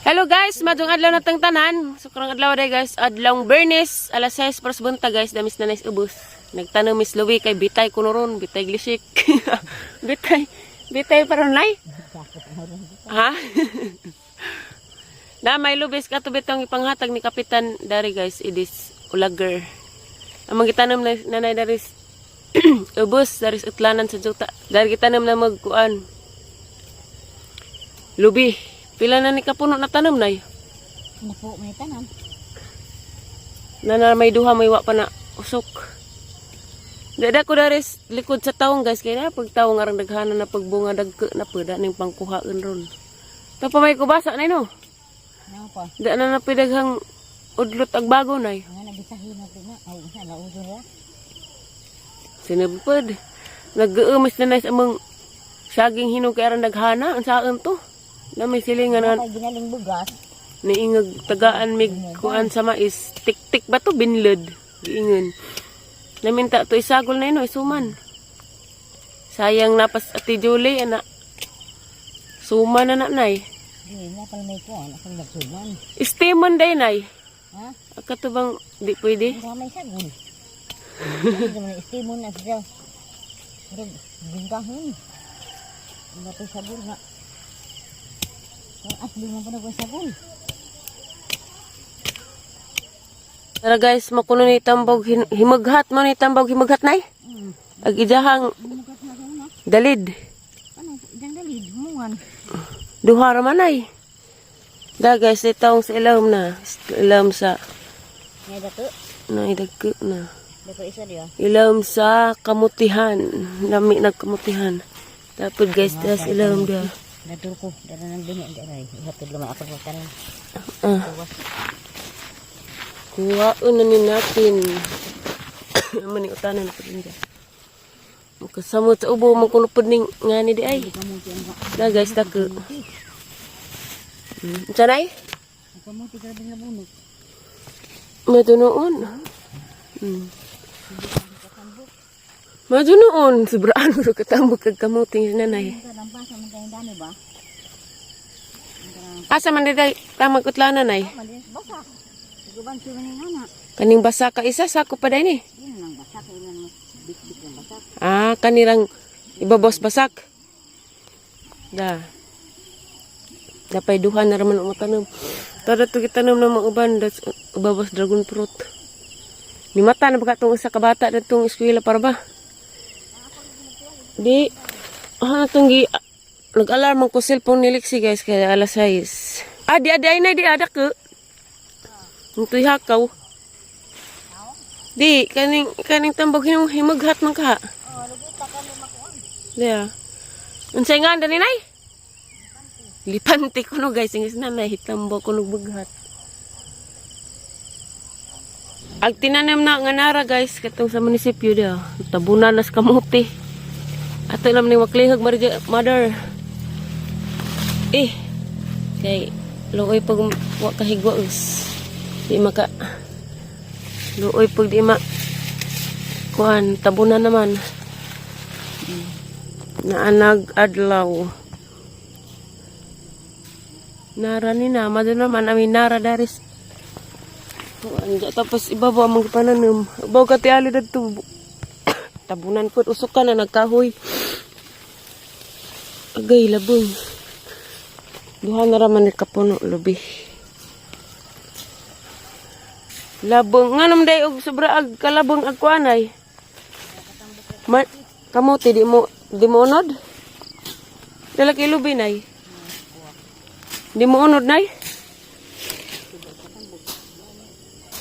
Hello guys, madung adlaw na tang tanan. So karong adlaw day guys, adlawng Bernes, alas 6 para sa buntag guys, damis na nice ubos. Nagtanom Miss Louie kay bitay kuno ron, bitay glisik. Bitay, bitay pa ron nay. Ha? Na may lubis kato bitong ipanghatag ni Kapitan dari guys, idis ulager. Ang gitanom na nanay daris ubos daris utlanan sa juta. Dari gitanom na magkuan. Lubi. Pila na ni kapuno na tanom nay? Ano po, may tanan. Na na may duha may wa pa na usok. Dada ko daris likod sa taong guys, kay na pag taong arang daghana na pagbunga dagko na pud ning pangkuhaan ron. To pa may kubasa nay no. Ano pa? Da na napidaghang udlot ag bago nay. Nga nagisahin na na. Ay, isa na uso ra. Sinabpad. Nag-uumis na sa among saging hinog kay aron daghana ang saan to. Na may silingan nga Kay ginaling bugas. niingag tagaan mig kuan sa mais. Tik-tik ba to binlod? Giingon. Naminta to isagol na yun, isuman. Sayang napas ati Julie, ana. Suman na nay. Di na pala may kuan, akong nagsuman. Steamon day nay. Ha? Akato bang di pwede? Ang may sagol. Hindi man istimon na siya. Pero bingkahon. Hindi pa sagol na. Ang asli mo pa na sagol. Tara guys, makuno ni tambog himaghat mo ni tambog himaghat nay. Ag idahang Humugat na sa una. dalid. Ano, dang dalid, humungan. Duha ra man ay. Da guys, itong sa ilawom na. Ilawom sa Ngay dato. na idagko na. Dato isa diya. Ilawom sa kamutihan. Lami nagkamutihan. Tapos guys, das ilawom da. Dato ko, dara nang bini dara. Ihatod lamang ako sa tanan. Ah, Tuwas. kuhaon na ni natin. Mani utanan na pud niya. Makasamot sa ubo, magkunupod ning ngani di ay. Kamuti ang Da guys, dako. Unsa nay? Kamuti grabe nga bunot. Matunoon. Matunoon. Sobraan mo katambok kag kamuting si nanay. Ang pasa man kayong dami ba? Asa man day tamag utlanan nay. Mali basa. Guban siya ni nana. Kaning basa ka isa sako pa day ni. Di na lang basa kay nang bit-bit lang basa. Ah, kanirang ibabos basak. Da. Dapay duha na raman umatanom. Tada to gitanom na mga uban das ibabos dragon fruit. Ni mata na baka tong isa ka bata datong eskwela para ba? Di ah tong gi nag-alarm ang ko cellphone ni Lexi guys kaya alas 6. Ah, di adi ay na di ada ko. Ito'y hakaw. Di, kaning kaning tambog hinong himaghat man ka. Oh, lugi pa kami makuan. Yeah. Unsay nga dani nay? Lipante ko no guys, ingis na nay hitambo ko nog baghat. Ag tinanim na nga nara guys katong sa munisipyo dia. Tabunan nas kamote. Ato lang ni waklihog marja mother. Eh. Kay luoy pag wa kahigwa us. Di maka luoy pag di ma kuan tabunan naman naanag adlaw. Nara ni na, mado naman amin nara daris. Kuan, tapos ibabaw ang mga pananom. Ibaw ka ti ali dadto. Tabunan po, usok ka na nagkahoy. Agay, labong. Duha na raman ni kapuno, lubi. Labong, nga naman day, og sobra ag kalabong ag kuanay. Ma kamote, di mo unod? Dala kay lubi, nay. Di mo unod, nay?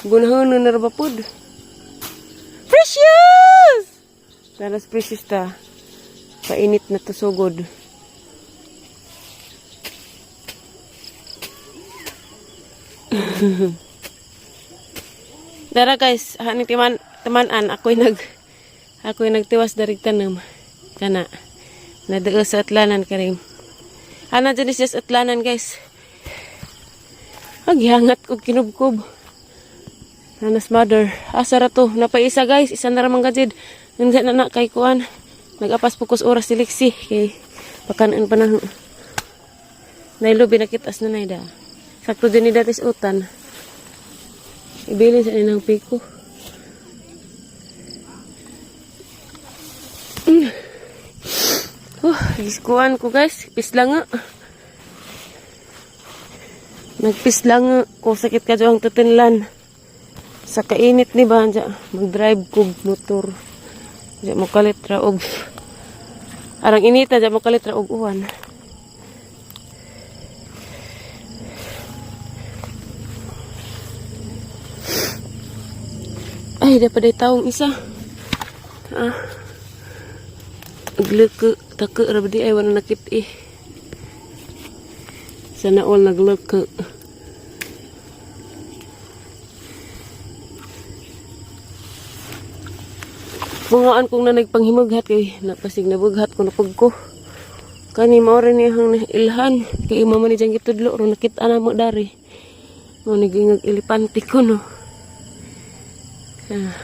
Gunahon na ra ba pod? Precious! Taras precious ta. Painit na to sugod. Dara guys, hani timan tamanan ako'y nagtiwas darig tanom. Kana. Nadao sa atlanan karim. Ana dyan siya sa atlanan guys. Agyangat ko kinubkob. Nanas mother. Asa ra to? Napaisa guys. Isa na ramang gajid. Hindi na na kay kuan. Nag-apas po kus oras si Lexi. Kay pakanan pa na. Nailubi na kitas na nayda. Sakto din ni datis utan. Ibilin sa ninang piko. Oh, giskuan ko guys. Pisla nga. Nagpisla nga ko sakit ka ang tatinlan. Sa kainit ni ba dya, mag-drive ko motor. Dya mo kalit ra og arang inita dya mo kalit ra og uwan. Ay, dapat day taong isa. Ah. Nagleke, take ra ba di ay wala nakit eh. Sana all nagleke. Bungaan kong na nagpanghimaghat kay napasig nabughat ko napag ko. Kani mao rin niyang ilhan kay mama ni diyang gitudlo ron nakita na mo dari. Mo nagingag elepante ko no. Ah.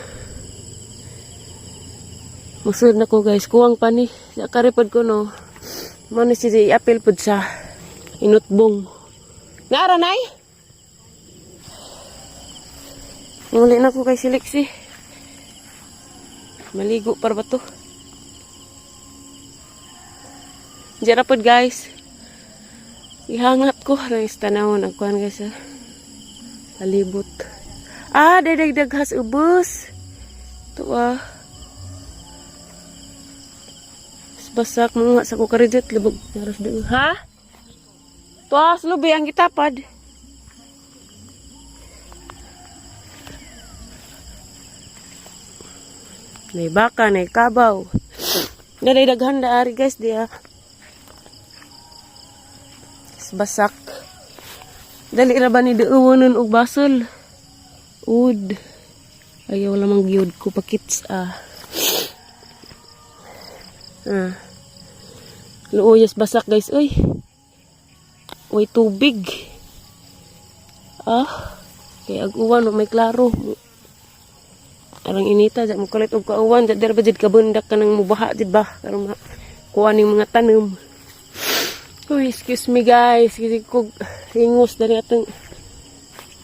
Magsud na ko guys, kuwang pa ni. Sa karipod ko no. Mo ni si i-appeal pod sa inutbong. Naara nay? Muli na ko kay si Lexi. Maligo para ba to? Diyan na pod guys. Ihangat ko. Rangis tanawon. Ang kuhan guys ah. Palibot. Ah, dadagdaghas ubos. Ito ah. Basak mga sa kukaridit. Libog. Naras doon. Ha? Tuas, lubi ang gitapad. May baka, may kabaw. Ganay daghan da ari guys diya. Basak. Dali ra ba ni duonon og basol? Ud. Ayaw lamang gyud ko pakits ah. Ah. Luoyas basak guys, uy. Way tubig. Ah. Kay ag-uwan may klaro. Arang inita ja mo kalit og kauwan ja dira ba jud kabundak ka nang mubaha jud ba karon ma kuha ning mga tanom. Uy, excuse me guys, kasi ko hingos dali atong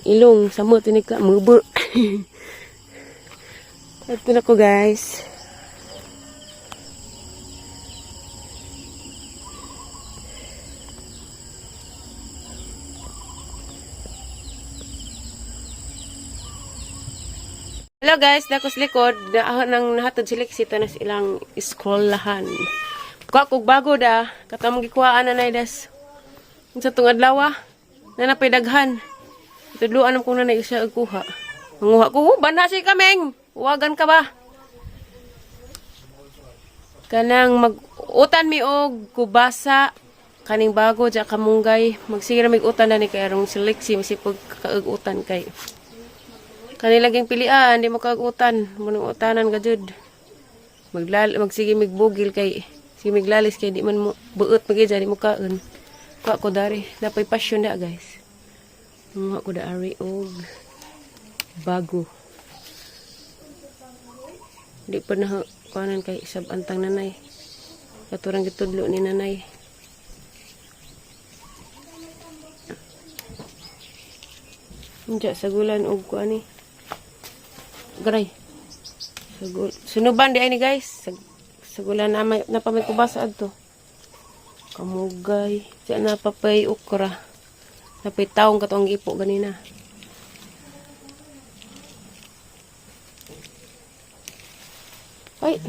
ilong samo tinig ka mubo. Ato na ko guys. Hello guys, dakos likod, na nang nahatod si Lexi tanas ilang eskwelahan. Kuha kog bago da, katamong gikuhaan na nay das. Unsa tong adlaw ah, na napay daghan. Tudluan ko na nay siya og kuha. Manguha ko, oh, bana si kameng. Uwagan ka ba? Kanang mag-utan mi og kubasa kaning bago ja kamunggay. Magsige ra mig utan na ni kay arong si Lexi masipag kaag-utan kay. Kani laging pilian, di mo kaag-utan. Munong utanan ka jud. Maglal magsige migbugil kay sige miglalis kay di man mo buot magidya di mo kaon. Kuha ko dari, napay passion da guys. Manguha ko da ari og bago. Di pa na kuanan kay sab antang nanay. Katurang gitudlo ni nanay. Unja sagulan og kuani. Garay. Sagul sunuban di ay ni guys. Sagulan na may na pa may kubasa adto. Kamugay. Siya na papay okra. Napay taong katong gipo ganina. Ay.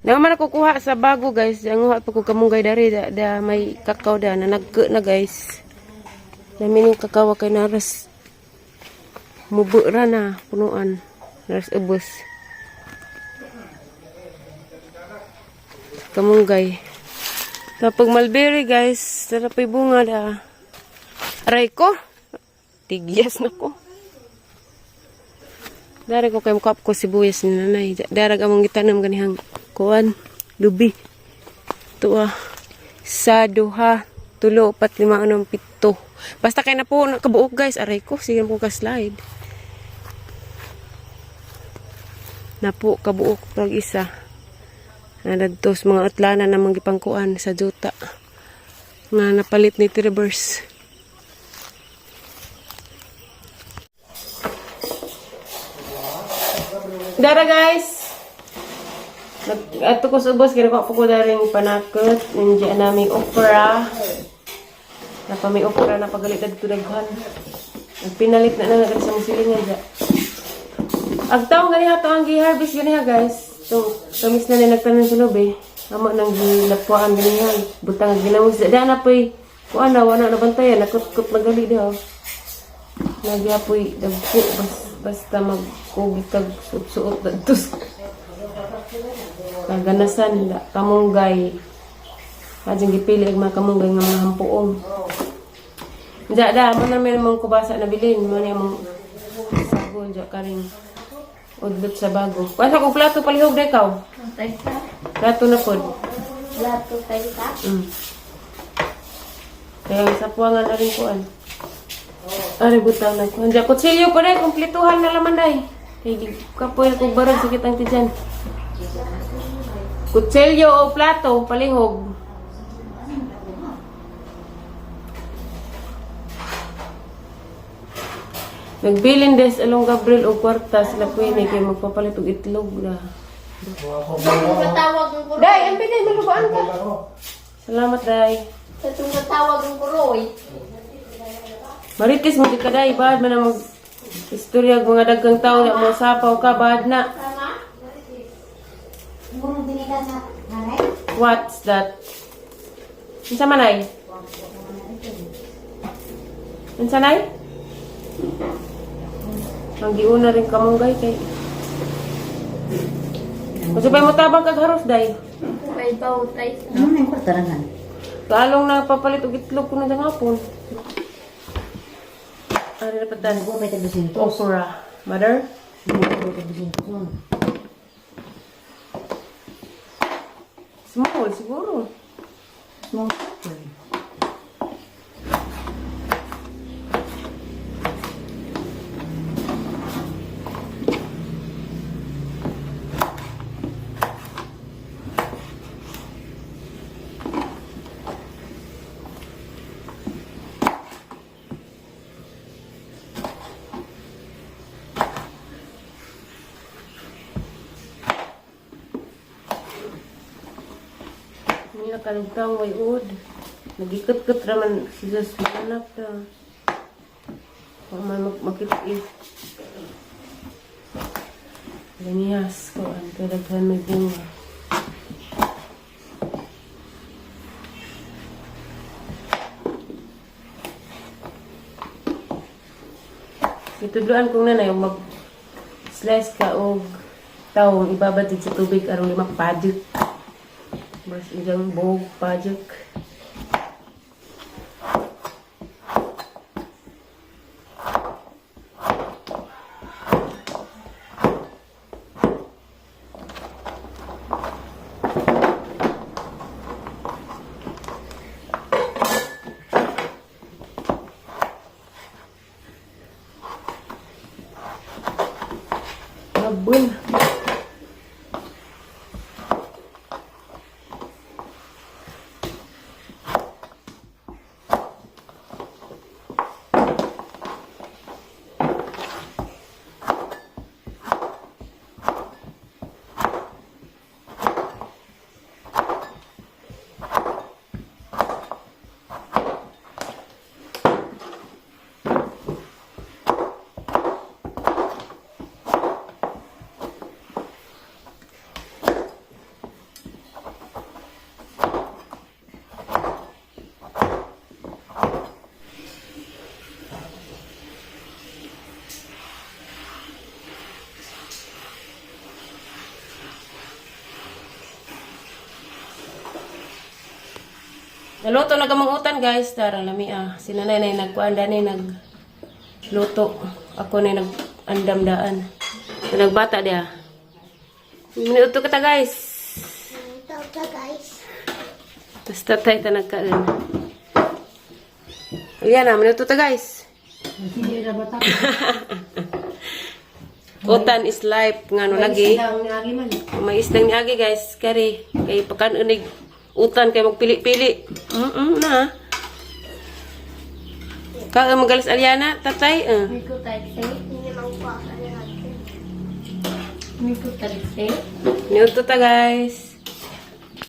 Naman ako kuha sa bago guys. Ang kuha pa ko kamunggay dari da, da may kakao da na nagke na guys. Namin yung kakao kay naras mubura na punuan. Naras ubos. Kamunggay. Tapos mulberry guys, sarap yung bunga da. Aray ko. Tigyas na ko. Dari ko kay mukha ko sibuyas ni nanay. Darag among gitanom ganihang kuan, lubi. Tuwa. Sa duha, tulo, upat, lima, anom, pito. Basta kay na po nakabuok guys. Aray ko, sige ko ka slide. Napo kabuok pag isa. Nadadtos mga utlana na mga gipangkuan sa juta. Nga napalit ni Trevors. Dara guys. Ato ko sa ubos kaya ko ko daring panakot nandiyan nami okra. Napa may okra na pagalit dagto daghan. Nagpinalit na na sa musilingan dya. Agtaw gani ato ang gi-harvest gani ha guys. So tamis na ni nagtanan sa lobe. Amo nang gilapuan gani ha. Butang ang ginamos da na poy kuan na wala na bantayan nakutkot magali daw. Nagyapoy dagko basta magkugi kag suot-suot dadto kaganasan da kamunggay. Adjang gipili ang mga kamunggay nga mga hampuong. Diya da, mo na may mong kubasa na bilin. Mo na mong sagol diya karing udlot sa bago. Kuha sa kong plato palihog na ikaw. Plato na pod. Plato tayo ka? Kaya sa puwangan na rin kuan. Ari butang na kuan. Diya kutsilyo ko dai kumplituhan na laman dai. Kay kapoy kog barag sakit ang tiyan. Kutsilyo o plato palihog. Nagbilin des along Gabriel og kwarta sila pwede kay magpapalit og itlog na. Matawag ng kuroy. Day, ang pinay malubaan ka. Salamat, Day. Sa tumatawag ng kuroy. Marites mo di ka day, bahad man ang mag istorya og mga daghang tao na mo sapaw ka bahad na. Tama? Murong binigyan sa nanay? What's that? Unsa man ay? Unsa nay? Ang giuna rin kamunggay kay. Kasi pa mo tabang kag haros day. May bautay. Ano na yung kwarta rangan? Lalong napapalit og itlog kuno sa hapon. Ari na patan. Nagkuha pa ito 200. Okra. Mother? Nagkuha pa ito 200. Small siguro. Small circle. Hindi nakalugtang way ud. Nagikot-kot raman si Jesus manap na. Huwag man makit-it. Ganiyas ko ang kadaghan may bunga. Itudloan kong nanay mag slice ka og taong ibabad sa tubig aron di makpadjok. Mas ilang buhok pajak. Habol. Naluto na kamang utan guys. Tara lami ah. Si nanay na nagkuan danay nagluto. Ako na nag-andam daan. So, nagbata dia. Minuto kita guys. Tawag ka guys. Basta tayo ta nagkain. Ayan na, minuto ta guys. Hindi na ba Utan is life nga no lagi. Ang niagi man. May isdang niagi guys, kari kay pakan unig utan kay magpili-pili. Na. Ka magalis Aliana, tatay. Hindi ko tayo. Hindi naman ko ako natin. May putalis eh. Niudto ta, guys.